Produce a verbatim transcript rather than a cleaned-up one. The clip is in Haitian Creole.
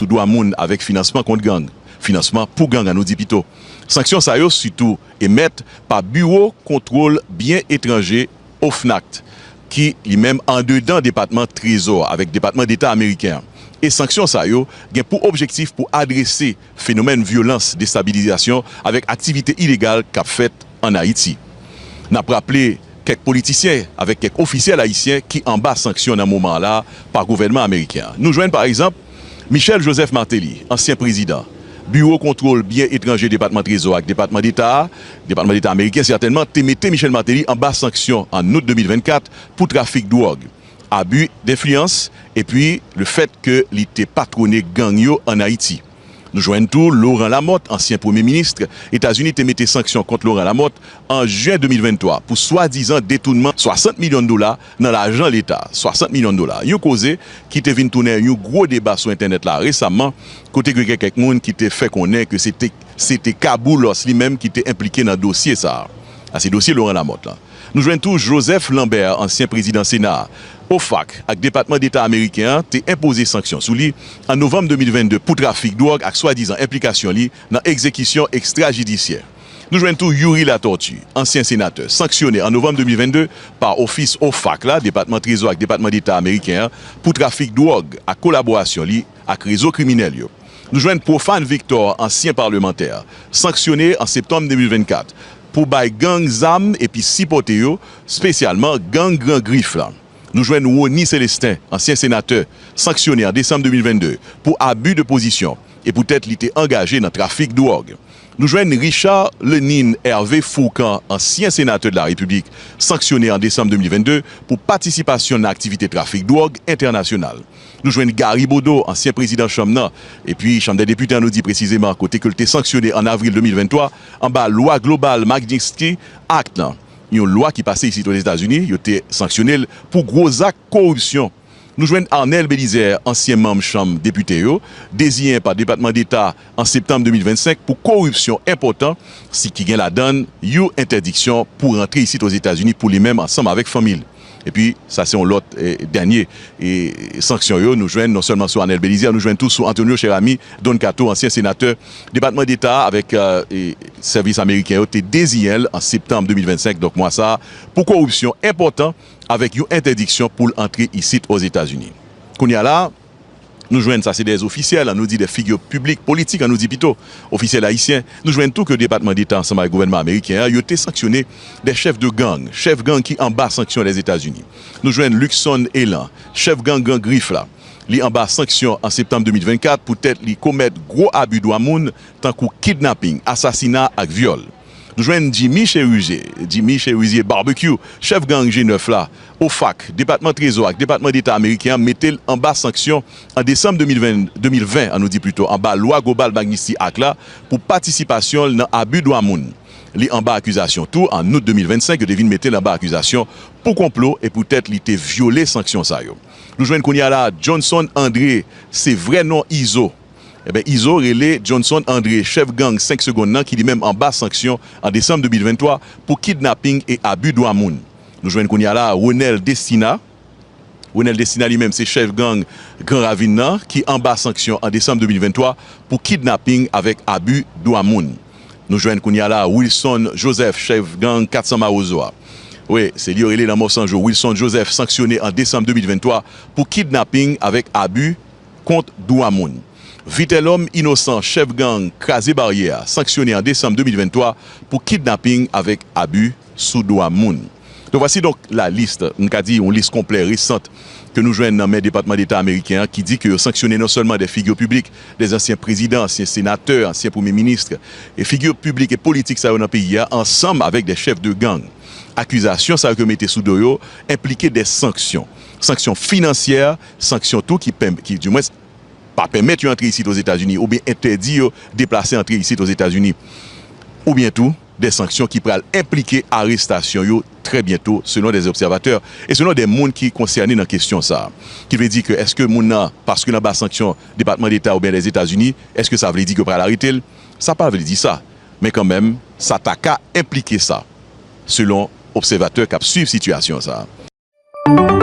sou dwa moun avèk finansman kont gang, finansman pou gang, an nou di pito. Sanksyon sa yo sitou emèt pa Biwo Kontwòl Byen Etranje, OFNACT, ki li menm andedan Depatman Trezò avèk Depatman Deta ameriken an. E sanksyon sa yo gen pou objektif pou adrese fenomèn vyolans, destabilizasyon avèk aktivite ilegal k ap fèt ann Ayiti. N ap raple kèk politisyen avèk kèk ofisyèl ayisyen ki anba sanksyon nan moman la pa gouvènman ameriken an. Nou jwenn, pa egzanp, Michel Joseph Martelly, ansyen prezidan, Biwo Kontwòl Byen Etranje Depatman Trezò ak Depatman Deta a, Depatman Deta ameriken sètènman, te mete Michel Martelly anba sanksyon ann out de mil vennkat pou trafik dwòg, abi denfliyans, epi lefèt ke li te patwone gang yo ann Ayiti. Nou jwenn tou Laurent Lamothe, ansyen premye minis, Etazini te mete sanksyon kont Laurent Lamothe an jen de mil venntwa pou swadizan detounman swasant milyon dola nan lajan leta, swasant milyon dola. Yon koze ki te vin tounen yon gwo deba sou entènèt la resaman, kote ke gen kèk moun ki te fè konnen ke se te, se te Kaboulos li menm ki te enplike nan dosye sa a. A, se dosye Laurent Lamothe la. Nou jwenn tou Joseph Lambert, ansyen prezidan Sena a, OFAC ak Depatman Deta ameriken an te enpoze sanksyon sou li an novanm de mil vennde pou trafik dwòg ak swadizan enplikasyon li nan egzekisyon ekstrajidisyè. Nou jwenn tou Youri Latortue, ansyen senatè, sanksyone an novanm de mil vennde pa ofis OFAC la, Depatman Trezò ak Depatman Deta ameriken an, pou trafik dwòg ak kolaborasyon li ak rezo kriminèl yo. Nou jwenn Prophane Victor, ansyen palemantè, sanksyone an septanm de mil vennkat pou bay gang zam epi sipòte yo, espesyalman gang Gran Grif la. Nou jwenn Rony Célestin, ansyen senatè, sanksyone an desanm de mil vennde pou abi de pozisyon e poutèt li te angaje nan trafik dwòg. Nou jwenn Richard Lenine Hervé Fourcand, ansyen senatè de la Repiblik, sanksyone an desanm de mil vennde pou patisipasyon nan aktivite trafik dwòg entènasyonal. Nou jwenn Gary Bodeau, ansyen prezidan chanm nan, epi Chanm dè Depite an nou di presizeman, kote ke l te sanksyone an avril de mil venntwa anba lwa global Magnitsky Act lan, yon lwa ki pase isit Ozetazini, yo te sanksyone l pou gwo zak koripsyon. Nou jwenn Arnel Belizaire, ansyen manm Chanm Depite yo, deziyen pa Depatman Deta an septanm de mil vennsenk pou koripsyon enpòtan, si ki gen ladan l yon entèdiksyon pou rantre isit Ozetazini pou li menm ansanm avèk fanmi l. Epi, sa se yon lòt, eh, dènye, eh, sanksyon yo nou jwenn non sèlman sou Arnel Belizaire, nou jwenn tou sou Antonio Cheramy Don Kato, ansyen senatè Depatman Deta avèk, eh, eh, sèvis ameriken yo te deziyen l an septanm de mil vennsenk, donk mwa sa a, pou koripsyon enpòtan avèk yon entèdiksyon pou l antre isit Ozetazini. Kounye a la, nou jwenn sa se dè ofisyèl, an nou di dè figi piblik, politik, an nou di pito, ofisyèl ayisyen. Nou jwenn tou ke Depatman Deta ansanm avèk gouvènman ameriken an, yo te sanksyone dè chèf de gang, chèf gang ki anba sanksyon Lèzetazini. Nou jwenn Luckson Elan, chèf gang Gran Grif la. Li anba sanksyon an septanm de mil vennkat poutèt li komèt gwo abi dwa moun, tankou kidnaping, asasina ak vyòl. Nou jwenn Jimmy Chérizier, Jimmy Chérizier Barbecue, chèf gang G nèf la, OFAC, Depatman Trezò ak Depatman Deta ameriken an mete l anba sanksyon an desanm de mil ven, de mil ven, an nou di pito, anba lwa global Magnitsky Act la pou patisipasyon l nan abi dwa moun. Li anba akizasyon tou, an out de mil vennsenk, yo te vin mete l anba akizasyon pou konplo e poutèt li te vyole sanksyon sa yo. Nou jwenn kounye a la Johnson André, se vrè non Izo. Enben, Izo rele Johnson André, chèf gang senk Segonn nan, ki li menm anba sanksyon an desanm de mil venntwa pou kidnaping e abi dwa moun. Nou jwenn kounye a la Renel Destina. Renel Destina li menm se chèf gang Gran Ravin nan ki anba sanksyon an desanm de mil venntwa pou kidnaping avèk abi dwa moun. Nou jwenn kounye a la Wilson Joseph, chèf gang kat san Mawozo a. Wi, se li yo rele Lanmò San Jou. Wilson Joseph sanksyone an desanm de mil venntwa pou kidnaping avèk abi kont dwa moun. Vitelhomme Innocent, chèf gang Kraze Baryè a, sanksyone an desanm de mil venntwa pou kidnaping avèk abi sou dwa moun. Donk, vwasi donk la liste, m ka di yon lis konplè resant ke nou jwenn nan men Depatman Deta ameriken an ki di ke yo sanksyone non sèlman dè figi piblik, dè ansyen prezidan, ansyen senatè, ansyen premye minis, e figi piblik e politik sa yo nan peyi a, ansanm avèk dè chèf de gang. Akizasyon sa yo ke yo mete sou do yo enplike dè sanksyon. Sanksyon finansyè, sanksyon tou ki, ki dimwens pa pèmèt yo antre isit Ozetazini oubyen entèdi yo deplase antre isit Ozetazini, oubyen tou dè sanksyon ki pral enplike arestasyon yo trè byento, selon dè obsèvatè e selon dè moun ki konsène nan kesyon sa a. Ki vle di ke èske moun nan, paske l anba sanksyon Depatman Deta oubyen Lèzetazini, èske sa vle di ke yo pral arete l? Sa pa vle di sa, men kanmenm, sa ta ka enplike sa, selon obsèvatè k ap swiv sitiyasyon sa a.